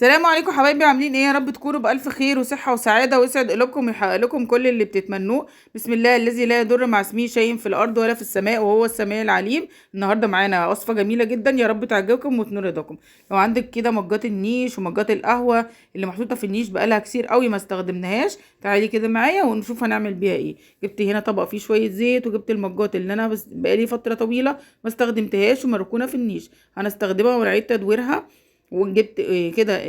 السلام عليكم حبايبي، عاملين ايه؟ يا رب تكونوا بالف خير وصحة وسعادة، ويسعد قلوبكم ويحقق لكم كل اللي بتتمنوه. بسم الله الذي لا يضر مع اسمه شيء في الارض ولا في السماء وهو السميع العليم. النهارده معانا وصفه جميلة جدا، يا رب تعجبكم وتنور رضاكم. لو عندك كده مجات النيش ومجات القهوة اللي محطوطة في النيش بقالها كتير قوي ما استخدمناهاش، تعالي كده معايا ونشوف هنعمل بيها ايه. جبت هنا طبق فيه شوية زيت، وجبت المجات اللي انا بس بقالي فترة طويلة ما استخدمتهاش ومركونه في النيش، هنستخدمها ونعيد تدويرها. وجبت كده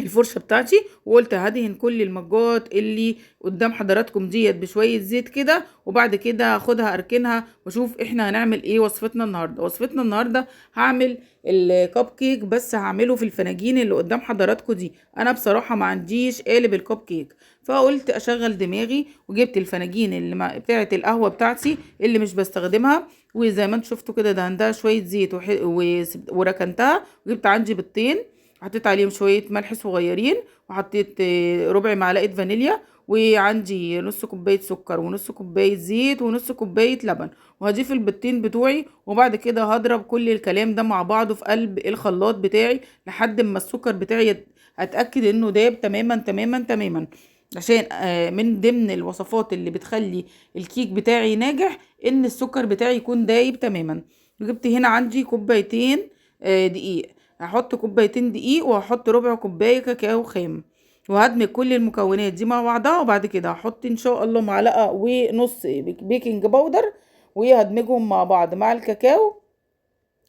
الفرشة بتاعتي وقلت هدهن كل المجات اللي قدام حضراتكم ديت بشوية زيت كده، وبعد كده هاخدها اركنها واشوف احنا هنعمل ايه. وصفتنا النهارده، وصفتنا النهارده هعمل الكب كيك، بس هعمله في الفناجين اللي قدام حضراتكم دي. انا بصراحة ما عنديش قالب الكب كيك، فقلت اشغل دماغي وجبت الفناجين اللي بتاعه القهوة بتاعتي اللي مش بستخدمها، وزي ما انتم شفتوا كده دهنتها شوية زيت وركنتها. وجبت عندي بيضتين، حطيت عليهم شوية ملح صغيرين، وحطيت ربع معلقه فانيليا، وعندي نص كوباية سكر ونص كوباية زيت ونص كوباية لبن، وهضيف البيضتين بتوعي. وبعد كده هضرب كل الكلام ده مع بعضه في قلب الخلاط بتاعي لحد ما السكر بتاعي اتاكد انه داب تماما تماما تماما. عشان من ضمن الوصفات اللي بتخلي الكيك بتاعي ناجح ان السكر بتاعي يكون دايب تماما. جبت هنا عندي كوبايتين دقيق، هحط كوبايتين دقيق وهحط ربع كوباية كاكاو خام، وهدمج كل المكونات دي مع بعضها. وبعد كده هحط ان شاء الله معلقه ونص baking powder، وهدمجهم مع بعض مع الكاكاو.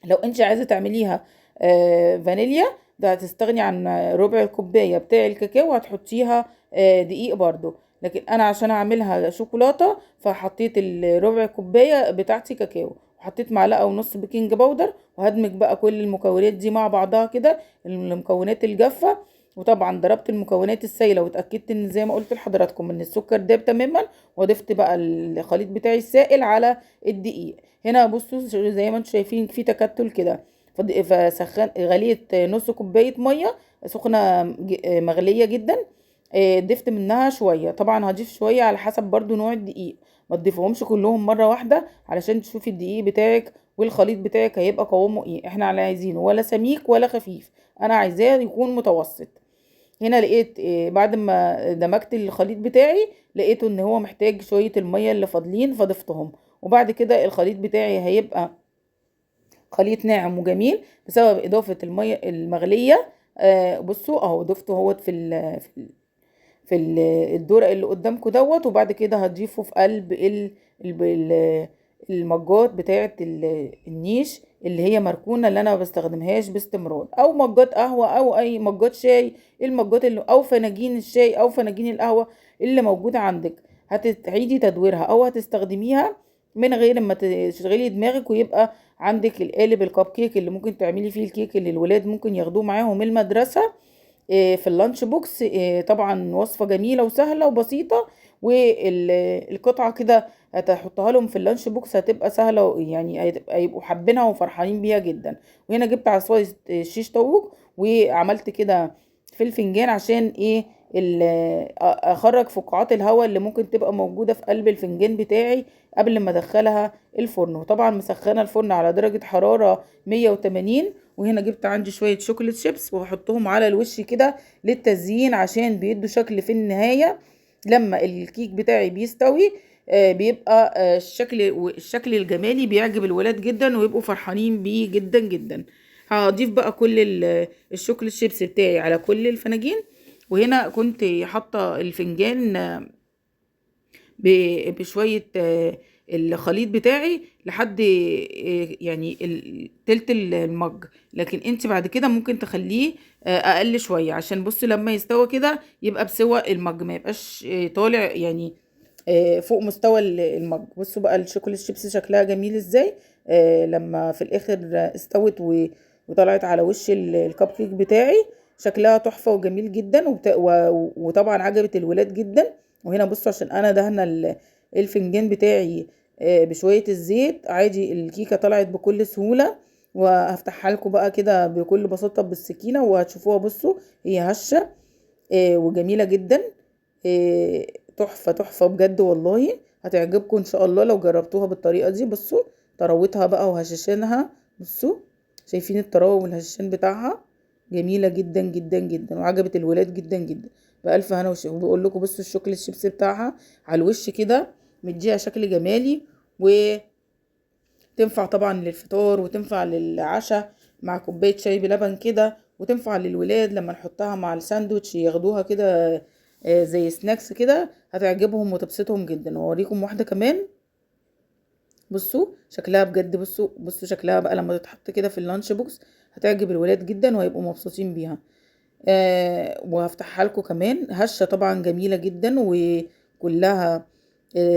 لو انت عايزه تعمليها فانيليا، ده هتستغني عن ربع الكوباية بتاع الكاكاو وهتحطيها دقيق برضو، لكن انا عشان اعملها شوكولاتة فحطيت الربع كوباية بتاعتي كاكاو، وحطيت معلقه ونص baking powder، وهدمج بقى كل المكونات دي مع بعضها كده، المكونات الجافه. وطبعا ضربت المكونات السايله واتاكدت ان زي ما قلت لحضراتكم ان السكر داب تماما، وضفت بقى الخليط بتاعي السائل على الدقيق. هنا بصوا زي ما انتم شايفين في تكتل كده، فسخن غليت نص كوباية مية سخنة مغليه جدا، ضفت منها شوية. طبعا هضيف شوية على حسب برضو نوع الدقيق، ما تضيفهمش كلهم مرة واحدة علشان تشوفي الدقيق بتاعك والخليط بتاعك هيبقى قوامه ايه. احنا لا عايزينه ولا سميك ولا خفيف، انا عايزاه يكون متوسط. هنا لقيت بعد ما دمجت الخليط بتاعي لقيته ان هو محتاج شوية المية اللي فاضلين فضفتهم. وبعد كده الخليط بتاعي هيبقى خليط ناعم وجميل بسبب اضافه المية المغليه. بصوا اهو ضفته اهوت في الدورق اللي قدامكم دوت. وبعد كده هضيفه في قلب المجات بتاعه النيش اللي هي مركونة اللي انا ما بستخدمهاش باستمرار، او مجات قهوة او اي مجات شاي، المجات اللي او فناجين الشاي او فناجين القهوة اللي موجودة عندك، هتعيدي تدويرها او هتستخدميها من غير ما تشغلي دماغك، ويبقى عندك القالب الكب كيك اللي ممكن تعملي فيه الكيك اللي الولاد ممكن ياخدوه معاهم المدرسة في ال lunch box. طبعا وصفة جميلة وسهلة وبسيطة، والقطعة كده هتحطها لهم في ال lunch box هتبقى سهلة، هيبقوا حابينها وفرحانين بيها جدا. وهنا جبت عصاية شيش طاووق وعملت كده في الفنجان عشان ايه اخرج فقاعات الهواء اللي ممكن تبقى موجودة في قلب الفنجان بتاعي قبل ما ادخلها الفرن. وطبعا مسخنة الفرن على درجة حرارة 180. وهنا جبت عندي شوية chocolate chips وهحطهم على الوش كده للتزيين عشان بيدوا شكل في النهاية لما الكيك بتاعي بيستوي، بيبقى الشكل الجمالي بيعجب الولاد جدا ويبقوا فرحانين بيه جدا جدا. هضيف بقى كل ال chocolate chips بتاعي على كل الفناجين. وهنا كنت حاطة الفنجان بشوية الخليط بتاعي لحد تلت المج، لكن انت بعد كده ممكن تخليه اقل شوية عشان بصي لما يستوى كده يبقى بسوى المج، ما يبقاش طالع فوق مستوى المج. بصوا بقى ال chocolate chips شكلها جميل ازاي، لما في الاخر استوت وطلعت على وش الكب كيك بتاعي، شكلها تحفة وجميل جدا، وطبعا عجبت الولاد جدا. وهنا بصوا عشان انا دهنه الفنجان بتاعي بشوية الزيت عادي، الكيكة طلعت بكل سهولة. وهفتحها لكم بقى كده بكل بساطة بالسكينة وهتشوفوها. بصوا هي هشة وجميلة جدا، تحفة تحفة بجد والله، هتعجبكم ان شاء الله لو جربتوها بالطريقة دي. بصوا طراوتها بقى وهشاشينها، بصوا شايفين الطراوة والهشاشين بتاعها، جميلة جدا جدا جدا، وعجبت الولاد جدا جدا. بألف هنا وشفا. وبقول لكم بصوا ال chocolate chips بتاعها على الوش كده مديها شكل جمالي، وتنفع طبعا للفطار وتنفع للعشاء مع كوباية شاي بلبن كده، وتنفع للولاد لما نحطها مع الساندوتش ياخدوها كده زي snacks كده، هتعجبهم وتبسطهم جدا. واوريكم واحدة كمان، بصوا شكلها بجد، بصوا شكلها بقى لما تتحط كده في ال lunch box هتعجب الولاد جدا وهيبقوا مبسوطين بيها. وهفتحها لكم كمان. هشه طبعا جميلة جدا وكلها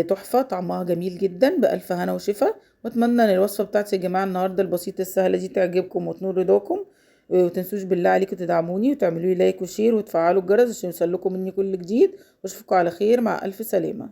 تحفة، طعمها جميل جدا. بألف هنا وشفا. واتمنى ان الوصفة بتاعتي يا جماعة النهارده البسيطة السهلة دي تعجبكم وتنور رضاكم، ومتنسوش بالله عليكم تدعموني وتعملوا لي like و share وتفعلوا الجرس عشان يوصل لكم مني كل جديد. واشوفكم على خير مع الف سلامه.